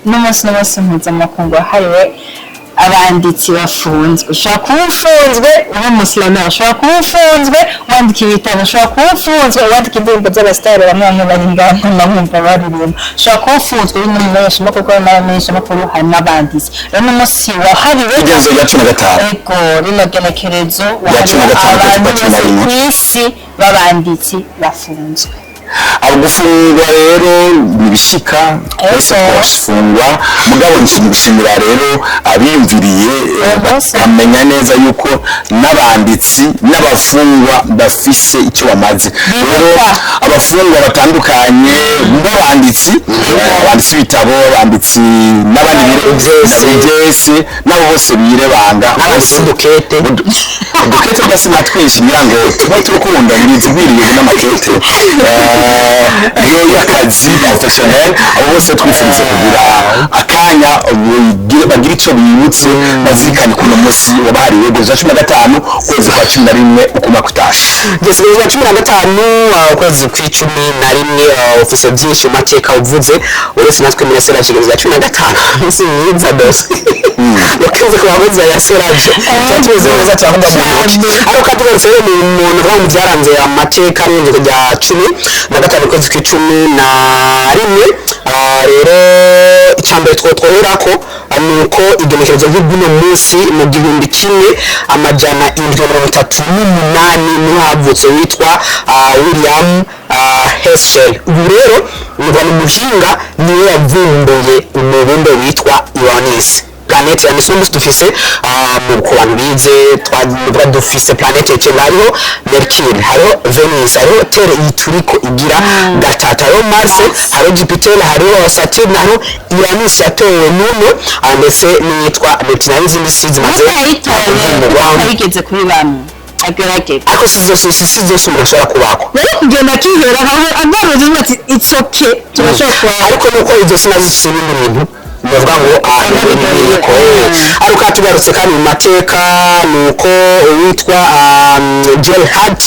N'umunsi mpuzamakungu wahariwe abanditsi bafunzwe. Ushobora kuba ufunzwe uri umusilameri, ushobora kuba ufunzwe wandika ibitabo, ushobora kuba ufunzwe wandika indirimbo z'abasitari, bamwe bamwe bari ngaho ndamwumva baririmba, ushobora kuba ufunzwe uri n'umumenyeshamakuru, kuko n'abamenyeshamakuru harimo abanditsi. Rero n'umunsi wahariwe Igenekerezo rya 15. Ego, rino genekerezo Rya 15 wahariwe ukwezi kwa abantu cumi na bose rimwe. ku isi b'abanditsi bafunzwe. Abo gufungwa rero nibishika twese twafungwa, mugabo nshimira rero abiyumviriye bakamenya neza yuko n'abanditsi n'abafungwa bafise icyo bamaze. Rero abafungwa batandukanye b'abanditsi, abanditsi b'ibitabo, abanditsi n'abandi byese, nabo bose birebanga. N'abanditsi b'udukete. Udukete twese na twinshi, ngira ngo tuba turukunda ntizigwiriye n'amakete yo y'akazi professionnel. Abo bose twifuriza kugira akanya bagira icyo bibutse, bazirikane kuno munsi wabahariwe guza 15 ukwezi kwa 11 uko umwaka utashe. Ngeze mu 15 ukwezi kw'11, ufise byinshi mu mateka uvuze, uretse natwe muri Seraje ya 15, umunsi mwiza dose yakunze ku bakozi ya Seraje, tumeze neza cyangwa mu ntoki. Ariko kandi tugarutse rero mu muntu uvuga mu byaranze amateka n'ingingo rya 15 ukwezi kw'11, rero icya mbere twotwoherako ni uko igenekerezo ry'uno munsi mu 1738 niho havutse witwa William Herschel. Uyu rero ni umuhinga, niwe yavumbuye umubumbe witwa Uranus, planète ya uno munsi dufise ku bantu bize twavuga dufise planète icyenda: hariho Mercure, hariho Venus, hariho Terre iyi turiko igira gatatu, hariho Mars, hariho Jupiter, hariho Saturn, hariho Uranus yatowe n'uno, ndetse n'iyitwa Neptune n'izindi si zimaze Nuko yayitoye kuvumburwa. Bigeze kuri bamwe agerageza. Ariko si zose umuntu ashobora kubakwa. Rero kugenda akihera nkawe agaruza ati "It's okay, turashobora kuba." Ariko nuko izo si nazo zifite ibindi bintu bavuga ngo niko. Ariko tugarutse kandi mu mateka ni uko uwitwa Gerhard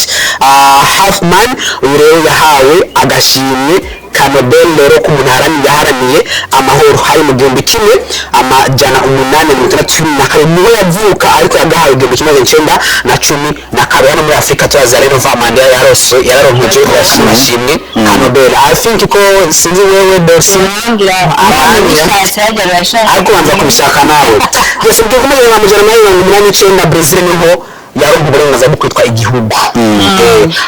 Hauptmann, uyu rero yahawe agashimwe ka Nobel rero ku muntu yaharaniye amahoro, hari mu 1862 niho yavuka, ariko yagahawe 1912. Hano muri Afurika turazi Nova Mandela yarose yararonkeje agashimwe ka Nobel. I think ko sinzi wewe Bosi. Ariko banza kubishaka nawe gusa. Ubwo kumwe na 189 Brazil niho yaronka uburenganzira bwo kwitwa igihugu.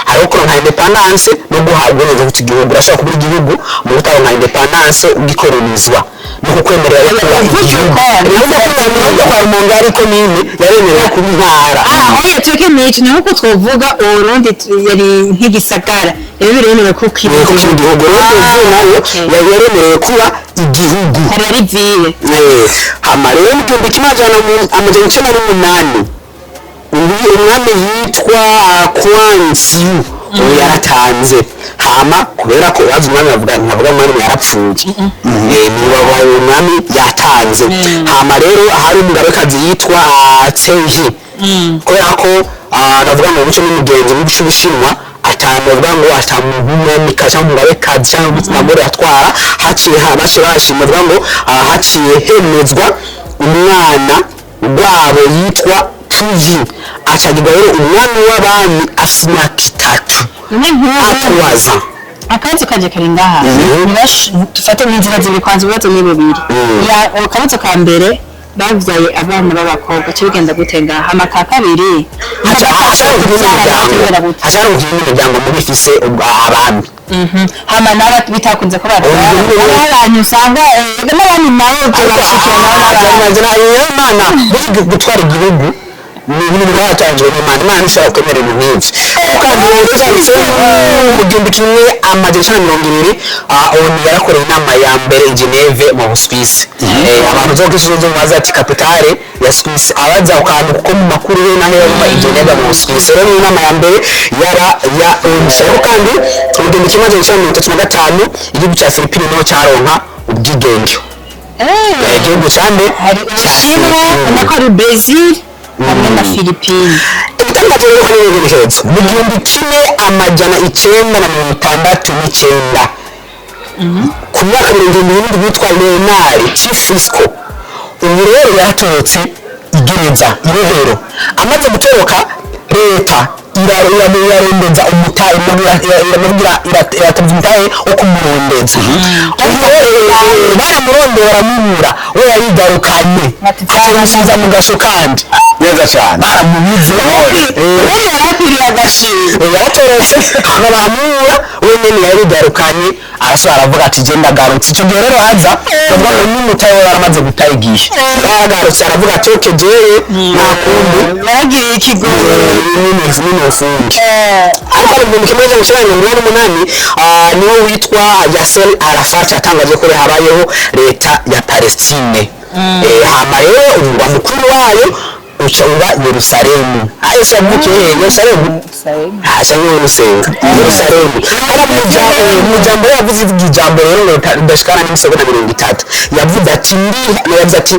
Hariho kuronka indépendance no guhabwa uburenganzira bwo kwitwa igihugu. Urashobora kuba igihugu mu gutaronka indépendance, ugikolonizwa no kukwemerera kuba igihugu. Nubwo kwa Rumonge ariko nini yaremerewe kuba intara. Oya, tureke n'icyo, ni nkuko twovuga Uburundi yari nk'igisagara, rero biremewe ko kiba Ko kiba igihugu. Rero Brazil nayo yari yaremerewe kuba igihugu. Hari ari ville. Hama rero mu 1908 umwami yitwa Kwanziyu ubu yaratanze. Hama kubera ko urazi umwami bavuga, ntavuga umwami yarapfuye. Niba wabaye umwami yatanze. Hama rero hari umugabekazi yitwa Tsenji, kubera ko navuga ngo umuco n'umugenzi mu gice Bushinwa atamuvuga ngo atamuntu w'umwamikazi cyangwa umugabekazi cyangwa igitsina gore atwara. Haciye baciye bashima, bavuga ngo haciye hemezwa umwana wabo yitwa Puyi, acagirwa rero umwami w'abami afite imyaka 3. Ni nk'ubu Atwaza. Akabazo kaje kari ngaha. Dufate n'inzira zibiri kwanza, ibibazo ni bibiri. Ya, akabazo ka mbere, bavyaye abana b'abakobwa cyo bigenda gute ngaha? Hama ka kabiri, hashaka kugira imiryango mubi ifise abami. Hama naba bitakunze ko bavyara, hariho abantu usanga n'abandi nabo bashikira nabo n'abandi. Imana burya gutwara igihugu ni ibintu byatanzwe n'Imana. Imana ishobora kwemera ibintu nk'ibyo. Kandi rero byanditse mu 1920, ONU yarakoreye inama ya mbere i Geneve mu Busuwisi. Abantu zo kwisi zo baza ati capitale ya Suisse, abaza ku kantu kuko mu makuru yo naho yava i Geneve mu Busuwisi. Rero ni inama ya mbere yaba ya ONU. Ariko kandi mu 1935 igihugu cya Philippines niho cyaronka ubwigenge. Igihugu cya nde? Hari Ubushinwa, ubona ko hari Brazil hamwe na Philippines. Ibitangaje rero hari ibintu mu 1969. Ku myaka 77 witwa Leonard Chifisco, ubu rero yaratorotse igereza irohero. Amaze gutoroka, leta irarondeza umutahe, iratavya umutahe wo kumurondeza. Ubu rero baramurondera, baramubura. We yarigarukanye, amusubiza mu gasho kandi. Neza cyane. Baramubuze. Ubundi yarakwiriye agashimwe. Yaratorotse, hama baramubura. We nyene yarigarukanye, arasubira aravuga ati: "Je ndagarutse." Ico gihe rero haza bavuga ngo n'umutahe we yaramaze guta igihe. Yaragarutse, aravuga ati: "Okay, jewe nta kundi." Yaragiriye ikigoyi. Nyine ufunge. Ariko mu 1988, niwo witwa Yasser Arafat yatangaje ko habayeho leta ya Palestine. Hama rero umurwa mukuru wayo uca uba Yerusalemu. Yesu yavukiye he? Yerusalemu. Hasa nk'urusenga Yerusalemu. Hara mu jambo yavuze, ivuga ijambo rero ngo ridashikana n'imisegonda 30, yavuze ati ndi yavuze ati: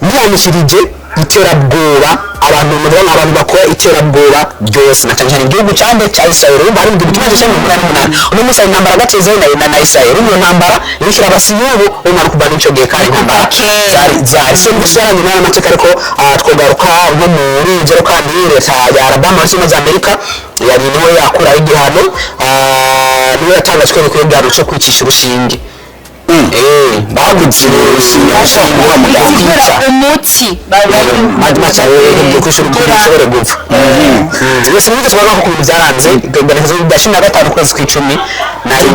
"Nihanishirije iterabwoba abantu, mubona abantu bakora iterabwoba ryose, na cyane cyane igihugu cyande cya Israel." Urumva hari mu 1988. Uno munsi hari intambara hagati ya Israel na Israel. Iyo ntambara iriko iraba si y'ubu, umara kuva n'ico gihe kandi intambara zari so gusa yaranye n'amateka. Ariko twogaruka nko muri rugero kandi leta ya Alabama muri Zunze za Amerika yari niwe yakuraho igihano, niwe yatangaje ko igihano cyo kwicisha urushinge. Baguze urushinge Guha muganga. Kubera umuti. Maca kwishura umuntu ushobora gupfa yose. Muri twavuga ko ibintu byaranze igenekerezo rya 15 ukwezi kw'icumi nari.